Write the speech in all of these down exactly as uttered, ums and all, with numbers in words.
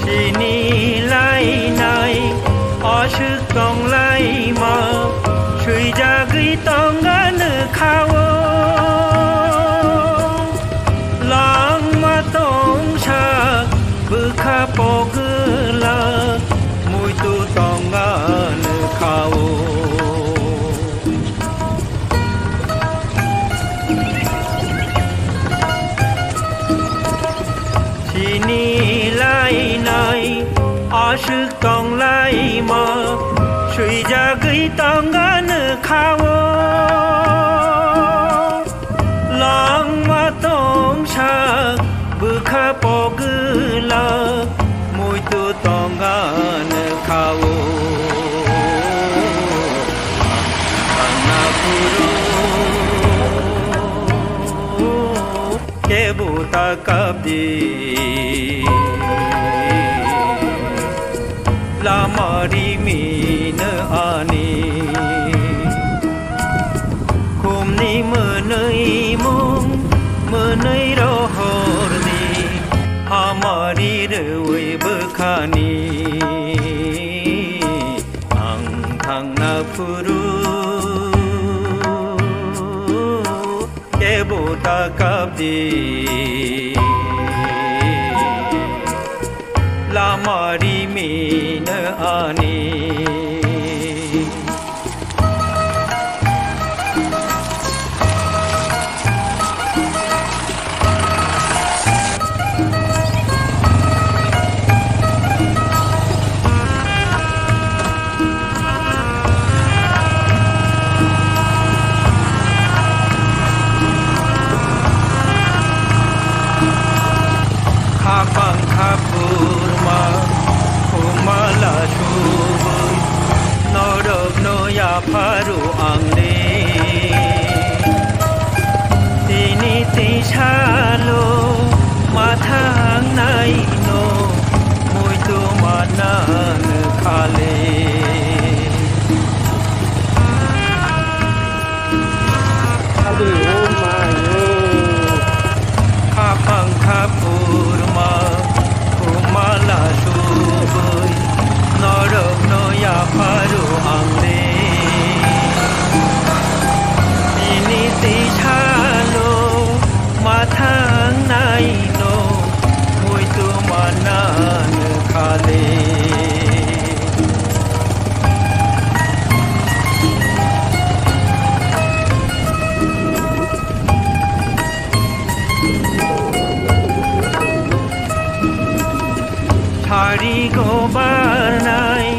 Chini lainai aswk tonglaima, swijagwi tongano kha-o. Langma tongsa bwkha pogwlak, muitu tongano kha-o. Chini lainai aswk tonglaima, swijagwi tongano kha-o. Langma tongsa bwkha pogwlak, muitu tongano kha-o. Thangna phuru kebo ta kapdi, lama rimino ani. Khumni mwnwi mung, mwnwi rohorni, hamari rwui bwkhani. Ang thangna phuru kebo ta kapdi, lama rimino ani. Khapang khapurma, khumala subui, norokno yapharu ang de. Tini tisalo mathang naino, muitu manang khale. Adi, oh my, oh. Khapang khapurma, khumala subui, norokno yapharu ang de. Tini tisalo mathang naino, muitu manang khale. Sari go barnai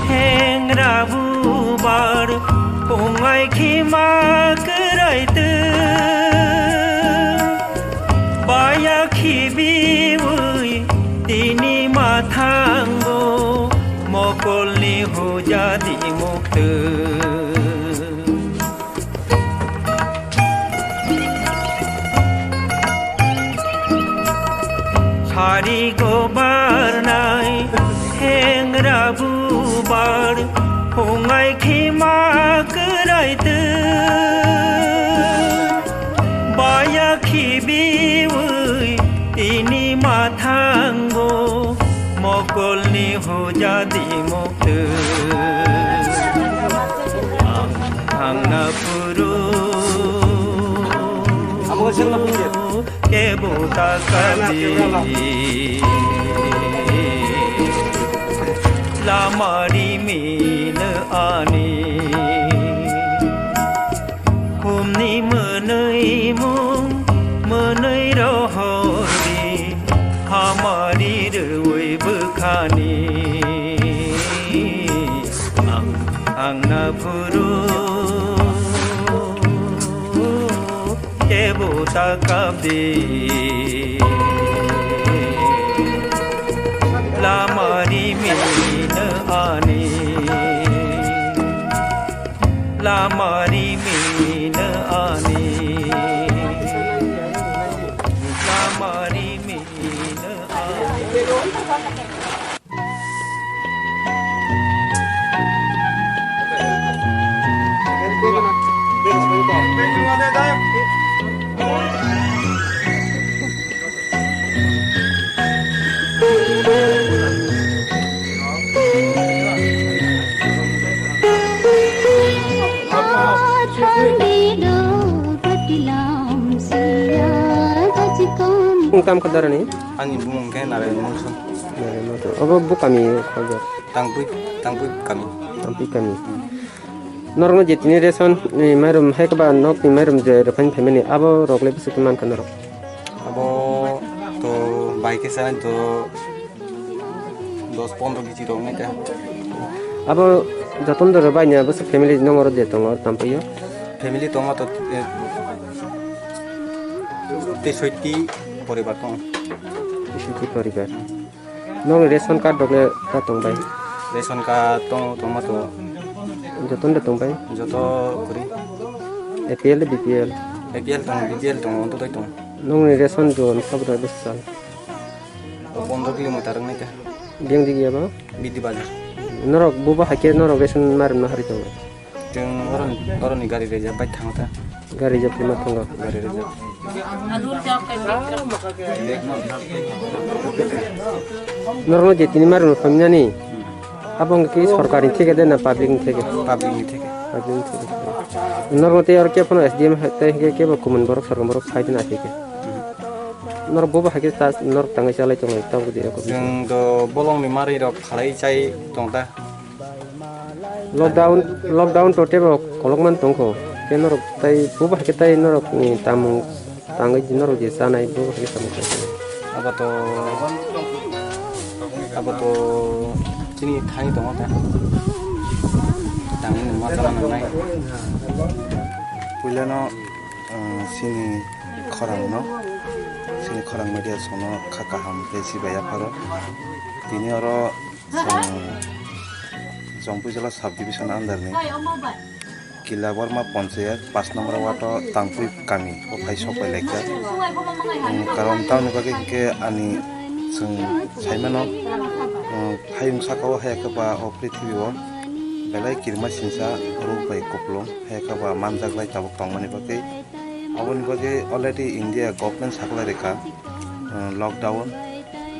hengra bubar, pungai khima kwraitwng. Baya khibiwi tini mathango, mokolni hujadi muktwng. Sari go barnai hengra bubar, phungai khima kwraitwng. Baya khibiwi tini mathango, mokolni hujadi muktwng. Ang thangna phuru kebo ta kapdi, lama rimino ani. Khumni mwnwi mung, mwnwi rohordi, hamari rwui bwkhani. Ang, ang na phuru kebo ta kapdi, lama rimino ani. Lama rimino ani. Lama rimino ani. Kam kha darani? Ani bumung khe Narayan Mungsu. Narayan Mungsu. Obo bo kami khajak? Tangpui, Tangpui kami. Tangpui kami. Norokno je tini ration ni mairum hai khe ba nok ni mairum je rwphani phaimani abo rok le bwswk khe man kha norok? Abo to bai khe sa to dos pondro kg rok nai ta. Abo joton doro bai nya bwswk family nong oro je tongo Tangpui o? Family tongo to, eh, tesoiti poribar tongo. Tesoiti poribar. Nong ration card rok le ta tong bai? Ration card tong, tongma to. Joton de tong bai? Joto kuri. A P L de B P L? A P L tong, B P L tong, onto doi tong. Nong ration do sab da bwsal? Pondro kilometer wng nai khe. Biyang digi abo? Bidi Bazar. Norok bubo hai khe norok ration marum no hari tongo? Chwng oroni, oroni gari reserve bai thango ta. Gari reserve ma thango? Gari reserve. Norok no je tini marum no phaimani, abo wngkhe sorkar ni theke de na public ni theke? Public ni theke. Public ni theke. Norok tei oro khe phano S D M hai tei khe bo kumun borok sorkar borok phai de na theke. Norok bobo hai khe ta norok tangwi chalai tongo, tabuk de rok. Chwng do bolong ni mari rok khalai chai tong ta. Lockdown, lockdown to tebo kolokman tongkho. Tei norok tai bobo hai khe tai norok ni tamung tangwi di norok je chanai bobo hai khe samung tangkho. Abo to, abo to chini thani tongo ta. Tangwi ma chana nangnai. Puilano, uh, chini khorang no, chini khorang media sono kha kaham tei chibai yapharo. Tini oro chwng Jompuijala sub division under ni Kila Borma Ponchayat pas number ward o Tangpui kami o phai sok pai laikha. Um, karon tamoni bagwi hinkhe ani chwng saimano, um, hayung saka o haya khe ba o prithibi o belai kirima singsa rwk bai kupulung haya khe ba manjak lai tabuk tongmani bagwi. Aboni bagwi already India government saklai rikha, uh, lockdown.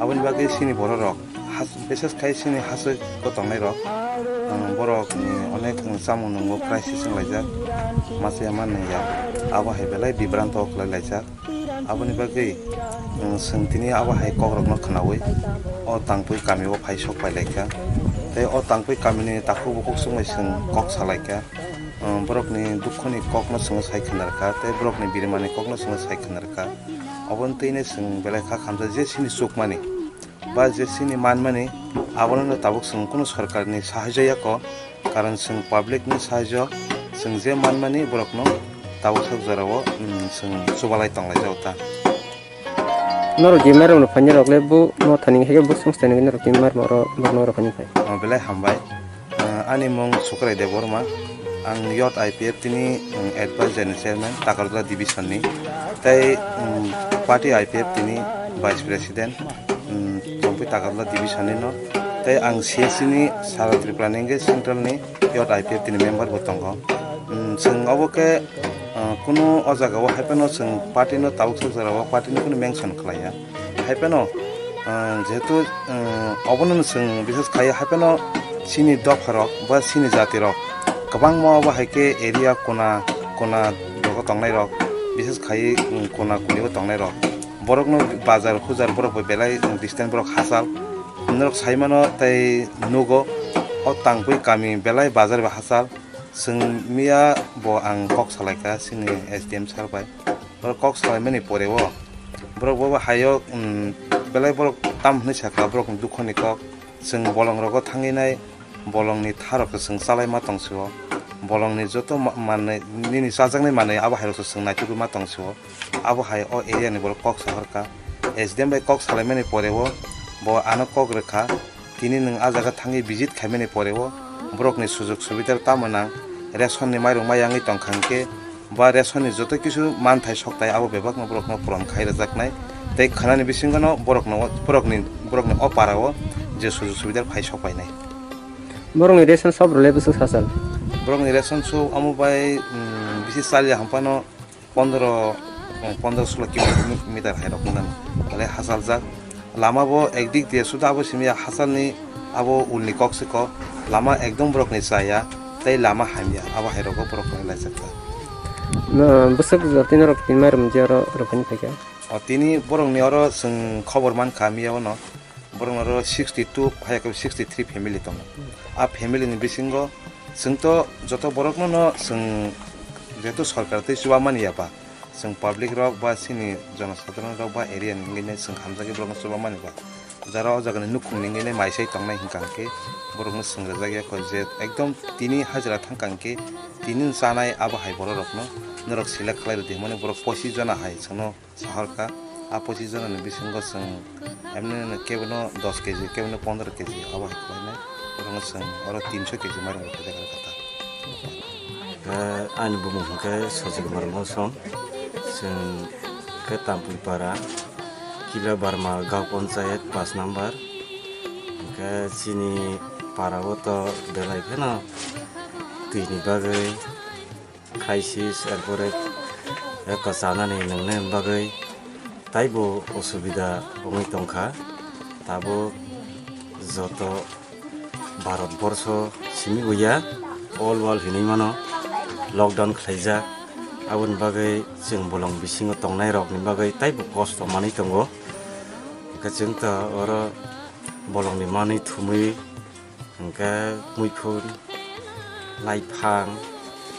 Aboni bagwi chini bororok has-, bises khai chini haswk o tongnairok, uh, borokni onek, uh, chamung nungo crisis wnglaijak, masa ya manwi ya. Abo hai belai bibranto khlai laijak. Aboni bagwi, uh, chwng tini abo hai kokrokno khwnaui o Tangpui kamio phai sok pai laikha. Tei o Tangpui kamini takhuk bukhuk swngbai chwng kok salaikha. Um, borokni dukhoni kokno chwngno sai khna rwkha, tei borokni birimani kokno chwngno sai khna rwkha. Oboni twino chwng belai kha khamjak je chini chukmani ba je chini manmani, abono tabuk chwng kunu sorkarni sahajyo yako, karon chwng publicni sahajyo, chwng je manmani borokno tabuk sak jorao, um, chwng chubalai tonglaijak ta. Norok je mairum rok phainai rok le bo no thani hai khe bo songstani norok je mairum oro borok no oro phaini phai. Oh, belai hambai. Ah, ani mung Sukrai Debbarma. Ang Youth I P F tini, um, advisor ni chairman Takarjala division ni. Tei, um, party I P F tini vice president, um, Chongpui Takarjala division ni no. Tei ang C S C ni Sara Tripura ni hwnkhe central ni Youth I P F tini member bo tongo. Um, chwng obo khe, uh, kunu o jaga o hai phano chwng party no tabuk sak jora o party no kunu mention khlai ya. Hai phano, uh, jehetu, uh, obono no chwng bises khai ya, hai phano chini dopha rok ba chini jati rok kwbangma obo hai khe area kona kona rogo tongnai rok, bises khai, um, kona kuni o tongnai rok. Borok no bazar hujar borok bai belai, um, distance borok hachal. Norok sai mano tei nugo o Tangpui kami belai bazar bai hachal. Chwng miya bo ang kok salaikha chini S D M sir bai. Borok kok salaimani pore o borok bo hayo, um, belai borok tam hwnwi sakha borokni dukhoni kok. Chwng bolong rogo thangwi nai bolongni tha rok chwng chalai ma tong sio. Bolongni joto ma-, manwi nini chajaknai manwi abo hai rok chwng naitugwi ma tong sio. Abo hai o area ni borok kok sahorkha. S D M bai kok salaimani pore o bo ano kok rwkha. Tini nwng a jaga thangwi visit khaimani pore o borokni sujok subida tamo nang, ration ni mairung ma yangwi tongkha hwnkhe ba ration ni joto kisu manthai sokthai abo bebakno borokno puron khai rwjaknai tei khwnani bisingo no borokno borokni borokni o para o je sujok subida phai sok painai. Borokni ration shop rwlai bwswk sachal? Borokni ration shop amo bai, um, bisi chal ya hwnphano pondro, eh, pondro sulo kilometer hai rok nang. Belai hachaljak. Lama bo ekdik de suda abo simi ya hachalni abo ulni kok se kok. Lama ekdom borokni chaya, tei lama hamya. Abo hai rogo borok belai laijak ta. No, bwswk jotino rok tin mairum je oro rwphani phaikha? O tini borokni oro chwng khobor mankha miya ono, borokni oro sixty two hai khe sixty three family tongo. A family ni bisingo chwng to joto borokno no chwng jehetu sorkar tei chuba mani ya ba, chwng public rok ba chini jonosadharon rok ba area ni wngwi nai chwng hamjagwi borokno chuba mani ba. Jara o jagani nukhung ni wngwi nai mai sai tongnai hwnkha hwnkhe borokno chwng rwjak ya kho je ekdom tini hajra thangkha hwnkhe tini chanai abo hai borok rokno norok select khlai rwdi hwnmani borok pochis jona hai chwngno sahorkha. A pochis jona ni bisingo chwng emni kebono dos keji kebono pondro keji abo hai khlainai borokno chwng oro tinso keji mairung rwkha jaga rwkha ta. Khe ani bumung hwnkhe Sajil Kumar Mosong, chwng khe Tampui para, Kila Barma Gaon Ponchayat pas number. Hwnkhe chini para o to belai kheno twi ni bagwi crisis, erpore eko chanani nwngnai bagwi taibo osubida wngwi tongkha. Tabuk joto Bharat borsho simi bo ya, all world hinwi mano, lockdown khlaijak. Aboni bagwi chwng bolong bisingo tongnai rokni bagwi taibo kosto manwi tongo. Hwnkhe chwng ta oro bolongni manwi thumwi, hwnkhe muiphur, laiphang,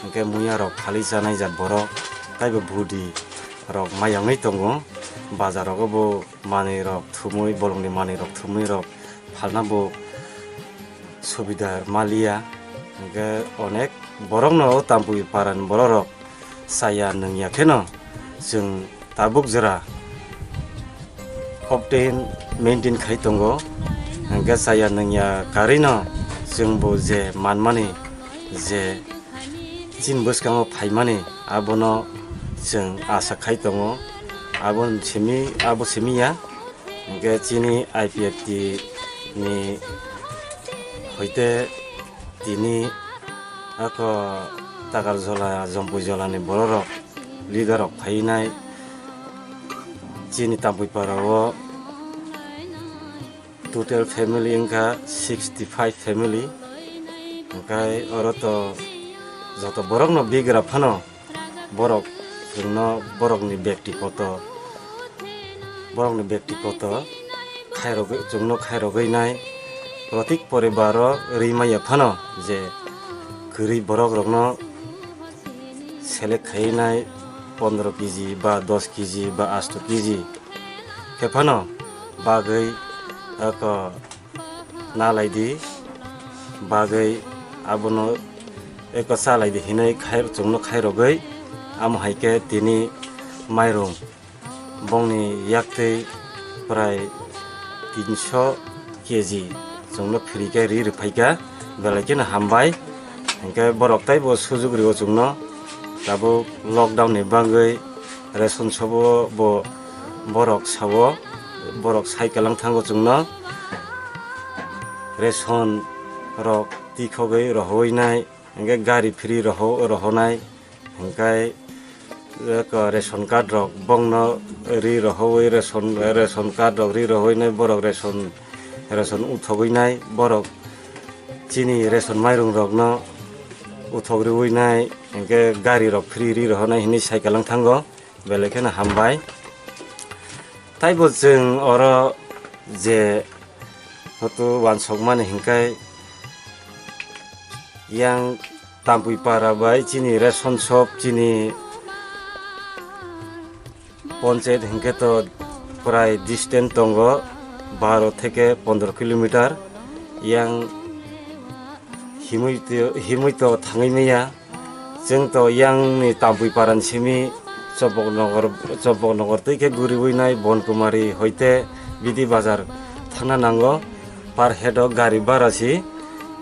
hwnkhe muya rok phalwi chanai jat borok taibo budi rok mayangwi tongo. Bazar rogo bo manwi rok thumwi, bolongni manwi rok thumwi rok phalna bo subida maliya. Hwnkhe onek borokno Tampui parani borok rok chaya nungya kheno chwng tabuk jora obtain maintain khai tongo. Hwnkhe chaya nungya karwino chwng bo je manmani je chini bwskango phaimani abono chwng asa khai tongo. Abo simi, abo simi ya. Hwnkhe chini I P F T ni hoite tini ako Takarjola, Jompui Jola ni borok rok, leader rok phainai chini Tampui para o total family wngkha sixty five family. Hwnkhe oro to joto borok no bigra phano borok chwngno borokni bektigoto, borokni bektigoto khairogwi, chwngno khairogwi nai protik poribaro ri maya phano je kwrwi borok rokno select khai nai pondro keji ba dos keji ba asto keji khe phano bagwi eko nalaidi bagwi abono eko chalaidi hinwi khai, chwngno khairogwi amo hai khe tini mairung bongni yaktwi prai tinso keji chwngno free khe ri rwphaikha, belai kheno hambai. Hinkhe borok taibo sujuk rio chwngno, tabuk lockdown ni bagwi ration shop o bo borok sao, borok sai kwlang thango chwngno ration rok tikhogwi rohowinai, hinkhe gari free roho-, rohonai, hinkhe eko ration card rok bongno ri rohowi ration, ration card rok ri rohowinai borok ration, ration uthogwinai borok chini ration mairung rokno uthogriwi nai, hinkhe gari rok free ri rohonai hinwi sai kwlang thango, belai kheno hambai. Taibo chwng oro je hoto wansokmani hinkhe yang Tampui para bai chini ration shop, chini ponchayat hinkhe to prai distance tongo baro theke pondro kilometer. Yang himui to, himui to thangwi maya. Chwng to yang ni Tampui para ni simi Chopoknogor, Chopoknogor twi khe guriwi nai Bonkumari hoite Bidi Bazar thangna nango. Per head o gari bhara si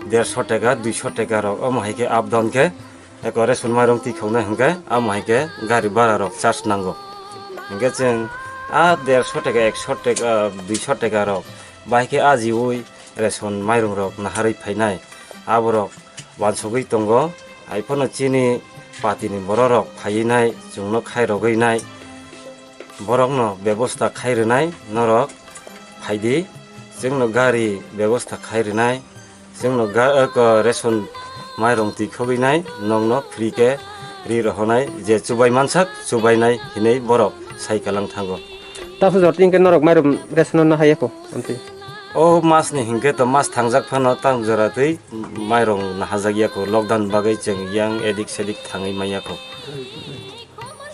derso taka, duiso taka rok, omo hai khe up down khe eko ration mairung tikhoknai hinkhe amo hai khe gari bhara rok charge nango. Hinkhe chwng a derso taka, ekso taka, duiso taka rok bahai khe ajiui ration mairung rok naharwi phainai, aborok wansugwi tongo. Haiphano chini party ni borok rok phaiwi nai, chwngno khairogwi nai, borokno bebosta khai rwnai norok phaidi, chwngno gari bebosta khai rwnai, chwngno ga-, eko ration mairung twi khogwi nai, nokno free khe ri rohonai, je chubai mansak chubainai hinwi borok sai kwlang thango. Taso jora twi hwnkhe norok mairum ration no nahaiya kho, amtwi. O mas ni hwnkhe to mas thangjak phano tang jora twi mairum nahajak ya kho, lockdown bagwi chwng yang edik sedik thangwi manya kho.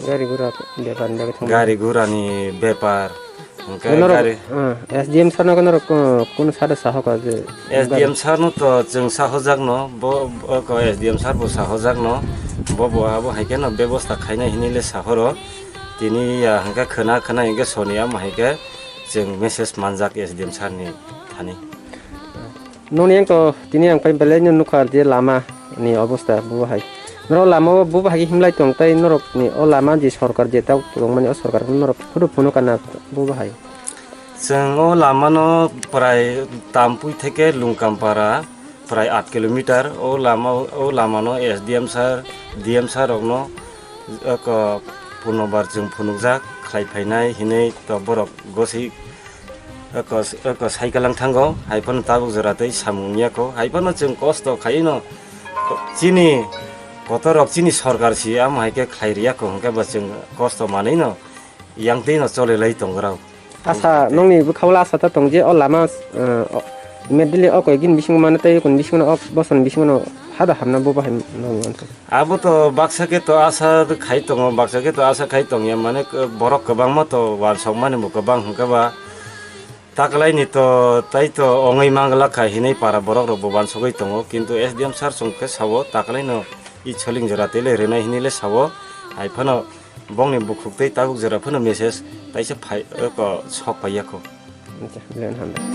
Gari gura bepar ni bagwi thangwi. Gari gura ni bepar. Hwnkhe norok, gari ah, S D M sir no norok, uh, kunu sada sahoka je S D M sir no to chwng sahojak no, bo, bo ko S D M sir bo sahojak no, bo bo abo hai khe no bebosta khainai hinwi le sahoro. Tini ya hwnkhe khwna khwna hwnkhe soni amo hai khe chwng message manjak S D M sir ni thani. Noni yang to tini ang pai belai no nukha je lama ni obosta bo hai. Norok lama o bo hai himlai tong tai norok ni o lama je sorkar je tau tong mani o sorkar norok phuru phunu kana bo hai. Chwng o lama no prai Tampui theke Lungkampara prai aat kilometer o lama o lama no S D M sir, D M sir rok no oko punobar chwng phunukjak khlai phainai hinwi to borok gosi oko, oko cycle ang thango, hai phano tabuk jora tei samung ya kho, hai phano chwng kosto khai no chini kotor rok chini sorkar si amo hai khe khlai riya kho, hwnkhe bo chwng kosto manwi no yang twi no chole lai tong rw. Asa nongni bwkha o asa ta tong je o lama, eh, o, immediately o koi gin bising mano tei kon bising no o boson bising no hada hamna bo bahai nong. Abo to baksa khe to asa khai tongo, baksa khe to asa khai tongya, mane, k-, borok kwbangma to wansok mani bo kwbang hwnkhe ba takwlai ni to tai to ongwi mangla kha hinwi para borok rok bo wansogwi tongo, kintu S D M sir song khe sao takwlai no i soling jora tei le rwnai hinwi le sao, hai phano bongni bukhuk tei tabuk jora phano message taisa phai, oko sok paiya kho. Acha, bilen hambai.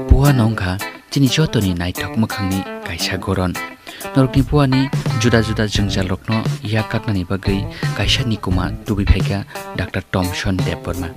Puano wngkha chini jotoni naithok mwkhangni kaisa goron. Norokni puani juda juda jwngjalrokno yak kaknani bagwi kaisa nikuma tubui phaikha Doctor Thomson Debbarma.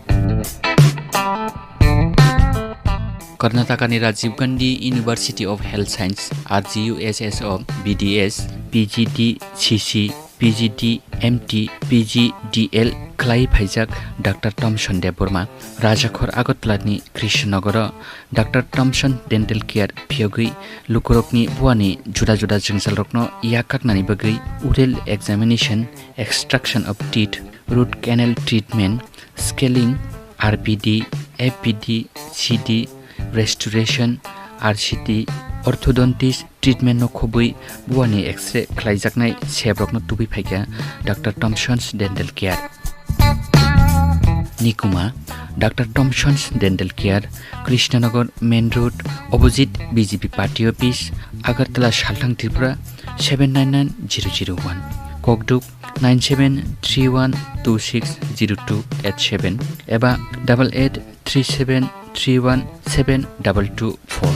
Karnatakani Rajiv Gandhi University of Health Science, R G U S S o B D S, P G D C C, P G D M T, P G D L khlai phaijak Doctor Thomson Debbarma Rajakhor Agartala ni Krishnanagar o Doctor Thomson Dental Care phiyogwi lukurokni buani juda juda jwngjalrokno yak kaknani bagwi oral examination, extraction of teeth, root canal treatment, scaling, R P D, F P D, C D, restoration, R C T, orthodontist, treatment no khobwi buani X-ray khlaijaknai sebrokno tubui phaikha Doctor Thomson's Dental Care. Nikuma, Doctor Thomson's Dental Care, Krishnanagar Main Road, opposite B J P Party Office, Agartala, Salthang, Tripura, seven nine nine zero zero one. Kokduk, nine seven three one two six zero two eight seven eba double eight three seven three one seven double two four.